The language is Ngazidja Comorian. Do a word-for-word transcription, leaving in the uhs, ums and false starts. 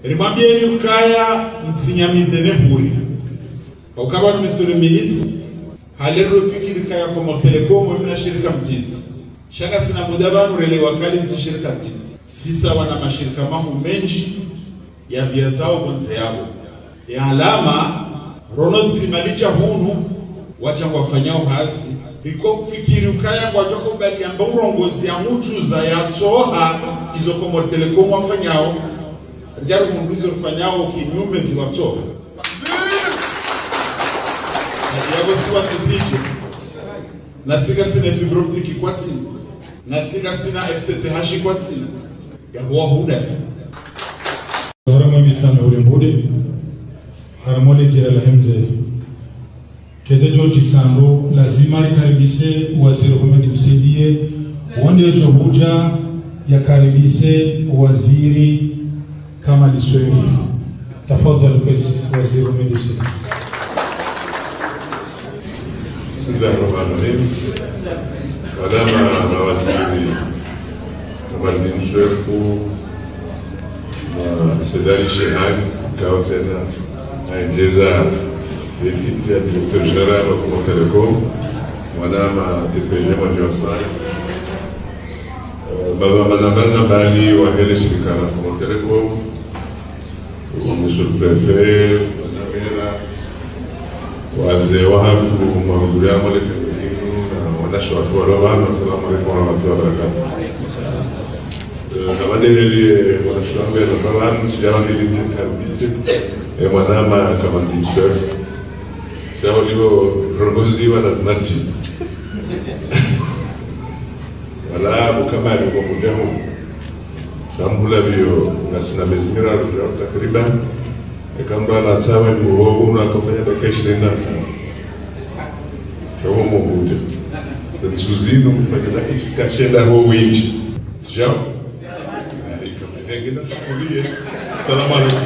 Rimwambieni ukaya mtsinyamize ne huri. Ukaya pvanu Monsieur le Ministre, halelo fikiri kaya Comores Telecom, mna shirika mtiti. Sha ngasina muda pvanu relewa kali ntsi shirika titi. Sisi wana mashirika mahuu mendji ya biashara pvondze yapvo. Ya alama, rono dzima lidja hunu, wadja ngwafanyao hazi. Iko kufikiri ukaya ngwadjo kubali amba urongozi ya mdjuza ya tsoha, izo Comores Telecom wafanyao. Ridjari mndru izo rifanyao kinyume ziwatsoha. Yapvo siwatitidje. Nasi ngasina fibre optique kwatsi. Nasi ngasina F T T H kwatsi. Yapvo wahundra si. Harimwa emitsamihuli mbude, harimwa ledjira la hemze. Kedja djo djisandro, lazima rikaribise waziri Houmed Msaidié, wo ndedjo hudja yakaribise waziri Kamali Soef. Tafadhali, kwezi, waziri Houmed Msaidié. بسم الله الرحمن الرحيم. Madama mawaziri, Kamaldine Soef, na Said Ali Chihani, ikao tsena aendjeza l'équipe ya directeur général wa Comores Telecom, mwanama D P G Mwadjawasaya. Eh, baba mana mbali na mbali wahe le shirika la Comores Telecom, Monsieur le Préfet, Madame Mera, wazee wahatru, mahudhuria mwa le pembeni, na wanashe watru walo pvanu, assalamu alaikum warahmatullahi wabarakatuh. Eh, na madeheli, eh, wanashe wangu ya namba pvanu, sijao nili kabisa, eh, mwanama Kamaldine Soef. Sijao nilo rongozi wa lazima ji. Wala, bu Kamali kwa mudja hunu. Sha mhula pviyo, ngasina mezi miraru djau takriban. Eka mndru ana tsawa ni muhogo, mndru akafanya dakika ishirini na tano. Sha wo mudja. Zantsu zinu mfanya dakika kashenda ho windji. Sijao? Ika mhenge na shukuliye. Salamu alaikum.